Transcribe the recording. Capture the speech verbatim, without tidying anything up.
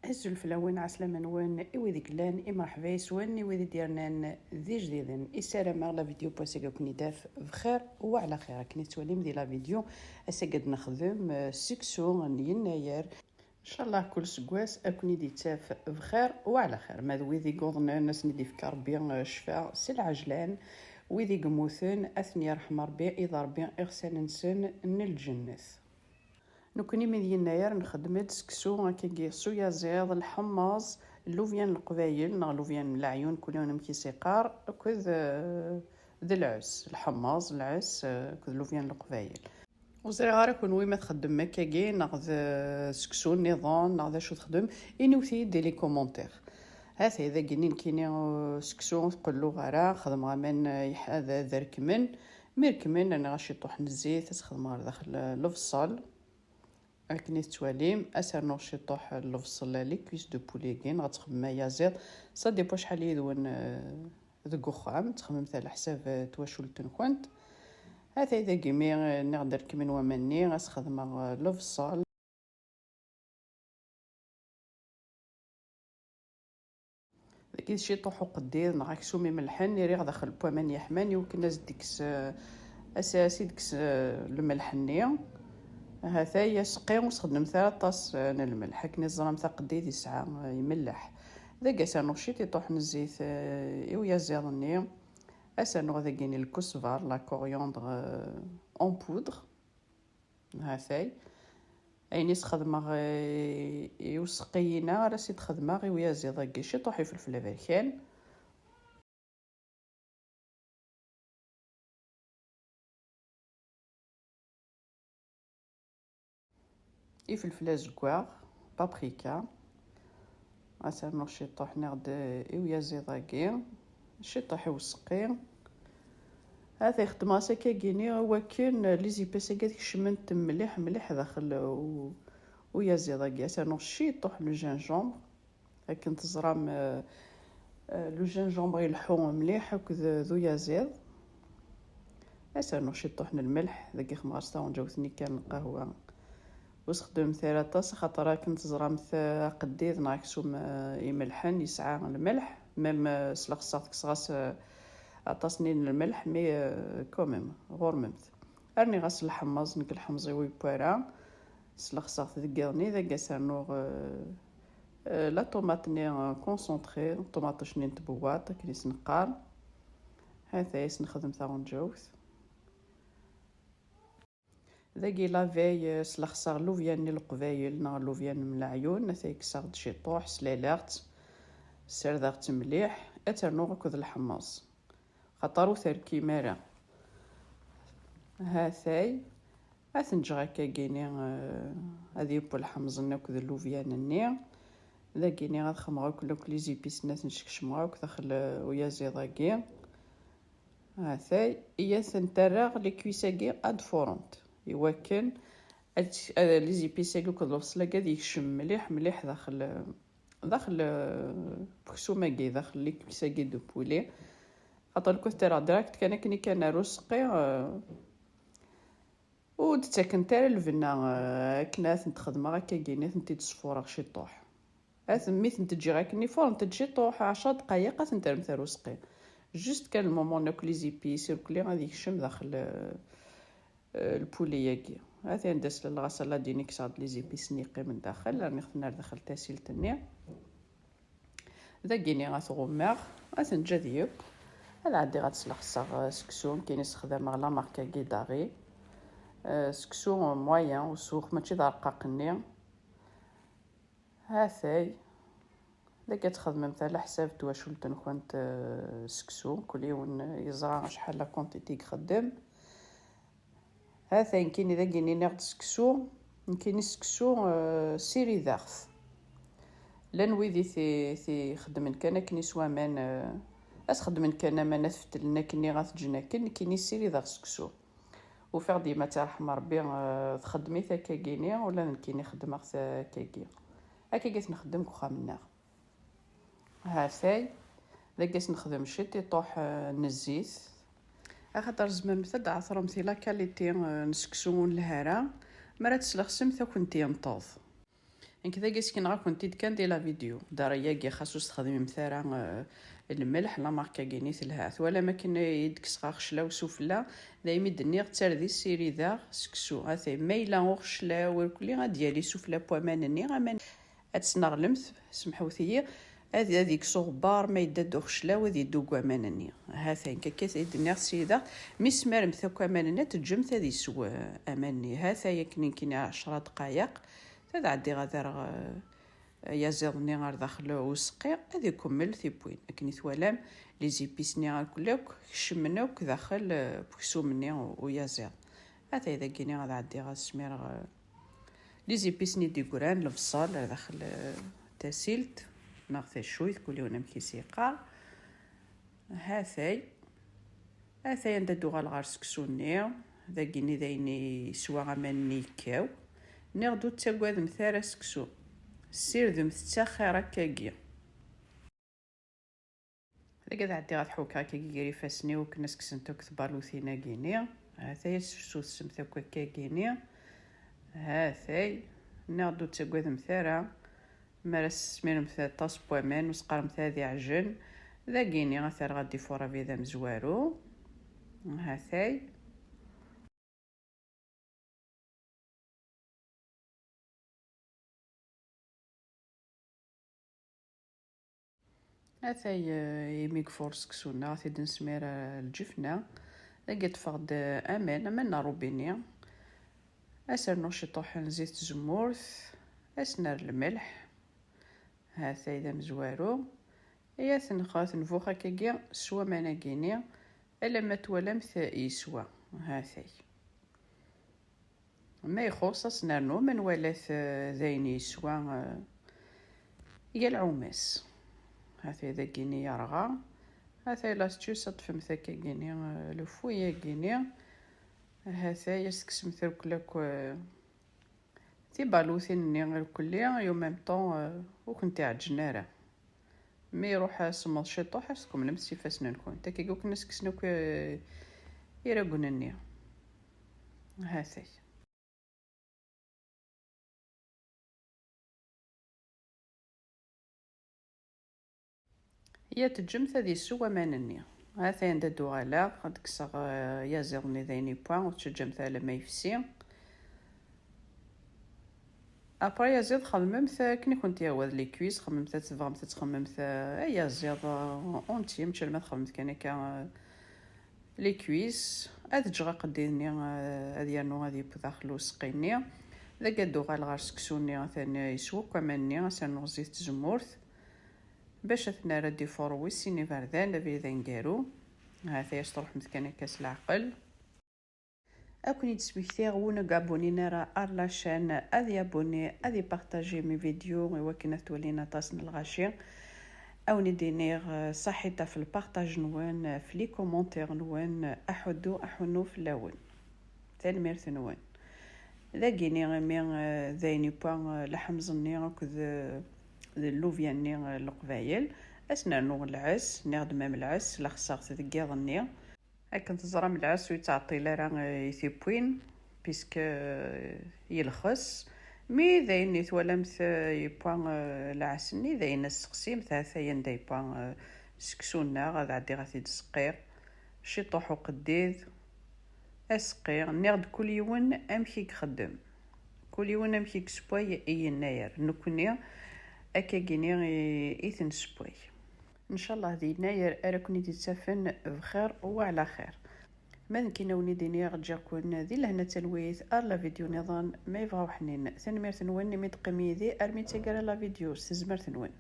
Azul fell-awen, ɛeslama-nwen i wid i yellan, imerḥba yes-wen i wid i d-yernan d ijdiden. Issarameɣ la vidéo n wass-agi ad ken-id-taf bxir u ɛla xir. Akken i tettwalim di la vidéo, ass-agi ad nexdem, eh, seksu n yennayer. Ncallah kul seggas ad ken-id-ittaf bxir u ɛla xir. Ma d wid i yuḍnen, ad sen-id-ifk Rebbi, eh, ccfa s lɛejlan. Wid i yemmuten, ad ten-yerḥem Rebbi, iḍ Rebbi iɣsan-nsen n lǧennet. Nekkni mi d yennayer nxeddem-d seksu akkagi s uyaziḍ, lḥemmeẓ, llubyan n leqbayel neɣ llubyan n leɛyun, kul yiwen amek i s-iqqar, akked, eh, d lɛes, lḥemmeẓ, lɛes, eh, akked llubyan n leqbayel. Ur ẓriɣ ara kunwi ma txeddmem akkagi neɣ d seksu nniḍen neɣ d acu txeddmem, iniwt-iyi-d di les commentaires. Hatay dagi nekkini, eh, seksu ur tqelluɣ ara, xedmeɣ aman, eh, yeḥ-, ad, ad rekmen. Mi rekmen, rniɣ ciṭuḥ n zzit, ad t-xedmeɣ ɣer daxel, eh, lebṣel. Akken i tettwalim, ad s-rnuɣ ciṭuḥ n lebṣel, les cuisses de poulet-agi, neɣ ad txedmem ayaziḍ. Ça dépend acḥal yid-wen, eh, deg uxxam, txemmemt ɛla ḥsab, eh, twacult-nkent. Hatay dagi mi, eh, nniɣ-d rekmen waman-nni, ad s-xedmeɣ, eh, lebṣel. Dagi d ciṭuḥ uqeddid neɣ aksum imelḥen, i rriɣ daxel n waman yeḥman, i wakken ad s-d-ikkes, eh, as-, as-id-ikkes, eh, lmelḥ-nni. Hatay aseqqi ur sxedmet ara aṭas, eh, n lmelḥ, akken i teẓram taqeddid yesɛa, eh, imelleḥ. Dagi ad s-rnuɣ ciṭuḥ n zzit, eh, i uyaziḍ-nni. Ad s-rnuɣ dagi-ni lkusbar, la coriandre, eh, en poudre. Hatay. Ayen i s-xedmeɣ i, i useqqi-ina, ara s-id-xedmeɣ i uyaziḍ-agi. Ciṭuḥ ifelfel aberkan. Ifelfel azeggaɣ, paprika. Ad s-rnuɣ ciṭuḥ, nniɣ-d, i uyaziḍ-agi, ciṭuḥ i useqqi. Ad t-xedmeɣ s akkagi-ni, i wakken les épices-agi ad kecment mliḥ, mliḥ daxel u-, uyaziḍ-agi. Ad s-rnuɣ ciṭuḥ n gingembre. Akken teẓram, eh, eh, le gingembre ileḥḥu mliḥ akked d uyaziḍ. Ad s-rnuɣ ciṭuḥ n lmelḥ, dagi xemɣer s taɣenǧawt-nni kan n lqahwa. Ur sxeddmemt ara aṭas, axaṭer akken teẓramt, eh, aqeddid neɣ aksum, eh, imelḥen yesɛa lmelḥ, même, eh, s lexṣaɣ tekkseɣ-as, eh, aṭas-nni n lmelḥ, mais, eh, quand même, ɣurmemt. Rniɣ-as lḥemmeẓ, nekk lḥemẓ-iw yewwi ara, s lexṣaɣ deg iḍ-nni, dagi ad s-rnuɣ, eh, Eh, la tomate-nni, eh, concentré, ṭumaṭic-nni n tbewwaṭ, akken i s-neqqar. Hatay ad s-nexdem taɣenǧawt. Dagi la veille, eh, slexseɣ llubyan-nni n leqbayel neɣ llubyan n leɛyun, hatay kkseɣ-d ciṭuḥ, slaleɣ-tt, ssardeɣ-tt mliḥ, ad tt-rnuɣ akked lḥemmeẓ. Xaṭer ur terkim ara. Hatay, ad ten-ǧǧeɣ akkagini, eh, ad yeww lḥemẓ-nni akked llubyan-nni. Dagini ad xedmeɣ akk, akk les épices-nni ad ten-skecmeɣ akk daxel, eh, uyaziḍ-agi. Hatay, iyyat ad tent-rreɣ les cuisses-agi ad furent. Iwakken ad, ad les épices-agi akked lebṣel-agi ad yekcem mliḥ, mliḥ daxel, eh, daxel, eh, uksum-agi, daxel les cuisses-agi de poulet. Xaṭer lukan terreɣ direct kan akken i kan ar useqqi, eh, ur d-ttakent ara lbenna, eh, akken ad tent-xedmeɣ akkagini, ad tent-id-sfureɣ ciṭuḥ. Ad ten-, mi tent-ǧǧiɣ akken i furent-d ciṭuḥ, ɛecra dqayeq, ad tent-rremt ar useqqi. Juste kan le moment akk les épices irkelli ad yekcem daxel, eh, eh, lpuli-agi. Atan d aslelɣ asaladin i kkseɣ-d les épices-nni yeqqimen daxel, rniɣ-ten ar daxel tasilt-nni. Dagini ad t-ɣummeɣ, ad t-neǧǧ ad yeww. Ad ɛeddiɣ ad slexseɣ, eh, seksu, nekkini ssexdameɣ la marque-agi Dari. Eh, seksu moyen, ur sux, mačči d arqaq-nni. Hatay. Dagi ad txedmemt ɛla ḥsab n twacult-nkent, eh, seksu. Kul yiwen yeẓra acḥal la quantité i ixeddem. Hatay, nekkini dagini nniɣ-d seksu. Nekkini seksu, eh, ssirideɣ-t. Llan wid i t-, t-, ixeddmen kan akken s waman, eh, ad t-xedmen kan aman, ad t-fetlen akkenni, ad t-ǧǧen akken. Nekkini ssirideɣ seksu. Ufiɣ-d yemma, ad tt-yerḥem Rebbi, eh, txeddem-it akkagini, ula d nekkini xeddmeɣ-t akkagi. Akkagi i t-nxeddem deg uxxam-nneɣ. Hatay, dagi ad s-nexdem ciṭiṭuḥ, eh, n zzit. Axaṭer tzemremt ad d-tɛeṭremt i la qualité, eh, n seksu ur nelhi ara. Mi ara t-teslexsemt, ad kent-yenṭeḍ. Nekk dagi ssekneɣ-akent-id kan di la vidéo. Dara-agi xas ur s-texdimem ara, eh, lmelḥ, la marque-agi-nni telha. Twalam akken i d-kkseɣ axeclaw sufella, daymi d-nniɣ ttar di ssirideɣ seksu. Atay, ma yella uxeclaw irkelli ad d-yali sufella n waman-nni, aman ad tesneɣlemt, semḥewt-iyi, ad, ad yekkes uɣebbar, ma yedda-d uxeclaw ad yeddu deg waman-nni. Hatay, akka i d-nniɣ ssirideɣ, mi tesmaremt akk aman-nni ad teǧǧemt ad yessew, eh, aman-nni. Hatay akken nekkini ɛecra dqayeq, ad ɛeddiɣ ad rreɣ, eh, ayaziḍ-nni ar daxel useqqi, ad ikemmel tiwwin. Akken i twalam, les épices-nni irkelli akk kecmen akk daxel, eh, n uksum-nni u-, uyaziḍ. Hatay dagini ad ɛeddiɣ ad smireɣ, eh, les épices-nni d-yeggran, lebṣel ar daxel, eh, tasilt neɣ tacuyt, kul yiwen amek i s-yeqqar. Hatay. Atay anda d-uɣaleɣ ɣer seksu-nni, dagi-nni d ayen yeswa aman-nni yekkaw. Nniɣ-d ur ttagademt ara seksu, ssirdemt-tt axir akkagi. Dagi ad ɛeddiɣ ad ḥukeɣ akkagi gar ifassen-iw akken ad sksent akk tbalutin-agi-nni. Hatay ad tesfessusemt akk akkagi-nni. Hatay, nniɣ-d ur ttagademt ara. Mi ara tesmiremt aṭas n waman, ur s-qqaremt ad iɛjel. Dagini ad t-rreɣ ad d-ifuṛ abrid amezwaru. Hatay. Atay, eh, imi ifuṛ seksu-nneɣ, ad t-id-nesmir, eh, lǧefna. Dagi ṭṭfeɣ-d, eh, aman, aman n rubini. Ad s-rnuɣ ciṭuḥ n zzit tzemmurt, ad s-nerr lmelḥ. Hatay d amezwaru. Iyyat nexra tenbux akkagi s waman-agi-nni, alamma twalamt yeswa. Hatay. Ma ixuṣ, ad s-nernu, ma nwala-t, eh, d ayen yeswa, eh, yal ɛumas. Hatay dagini yerɣa. Hatay l'astuce, ad ṭṭfemt akkagini, eh, le fouet-agini. Hatay, ad s-tekksemt irkelli akk, eh, tibalutin-nni irkelli, et en même temps, euh, ur kent-iɛeǧǧen ara. Mi iruḥ semmeḍ ciṭuḥ, ad tkemmlemt s ifassen-nkent. Akkagi ur ken-skessen akk, euh, iraggen-nni. Hatay. Ya teǧǧemt ad yessew aman-nni. Hatay anda d-uɣaleɣ, ad kkseɣ, eh, ayaziḍ-nni d ayen yewwa, ur teǧǧamt alamma yefsi. Après ayaziḍ xedmemt akken i kent-yehwa d les cuisses, xedmemt ad tebɣamt ad txedmemt, eh, ayaziḍ, eh, entier, mačči alamma txedmemt kan akka, eh, les cuisses. Ad ǧǧeɣ aqeddid-nni, eh, ad yernu ad yeww daxel useqqi-nni. Dagi ad d-uɣaleɣ ɣer seksu-nni, atan yeswa akk aman-nni, ad s-rnuɣ zzit tzemmurt. Bac ad t-nerr ad d-ifuṛ wis sin iberdan, d abrid aneggaru. Hatay ad s-truḥemt kan akka s leɛqel. Ad ken-id-smektiɣ win ur abonné ara ar la chaîne, ad yabonné, ad ipartaji mes vidéos i wakken ad t-walin aṭas n lɣaci. Ad wen-id-iniɣ, eh, ṣaḥit ɣef lpartaj-nwen, ɣef les commentaires-nwen, aḥuddu, aḥunnu fell-awen. Tanemmirt-nwen. Dagini imi, eh, d ayen yewwa, eh, laḥemẓ-nni akked, eh, d llubya-nni, eh, n Leqbayel. Ad s-nernu lɛes, nniɣ-d ma lɛes, la xseɣ-t deg yiḍ-nni. Akken teẓram, lɛes ur yettɛeṭṭil ara, eh, i tiwwin, puisque, eh, yelxes. Mi d ayen i twalamt, eh, yewwa, eh, lɛes-nni, d ayen ad tseqsimt, ha-t-a anda yewwa, eh, seksu-nneɣ, ad ɛeddiɣ ad t-id-seqqiɣ. Ciṭuḥ uqeddid, aseqqi, nniɣ-d kul yiwen amek i ixeddem, kul yiwen amek i yessewway i yennayer. Nekkni akkagini i, i t-nessewway. Ncallah d yennayer ara ken-id-ittafen bxir u ɛla xir. Ma d nekkini a wen-id-iniɣ, ǧǧiɣ-ken di lehna d talwit ar la vidéo niḍen ma yebɣa uḥnin. Tanemmirt-nwen imi d-teqqim yid-i armi d taggara la vidéo s tezmert-nwen.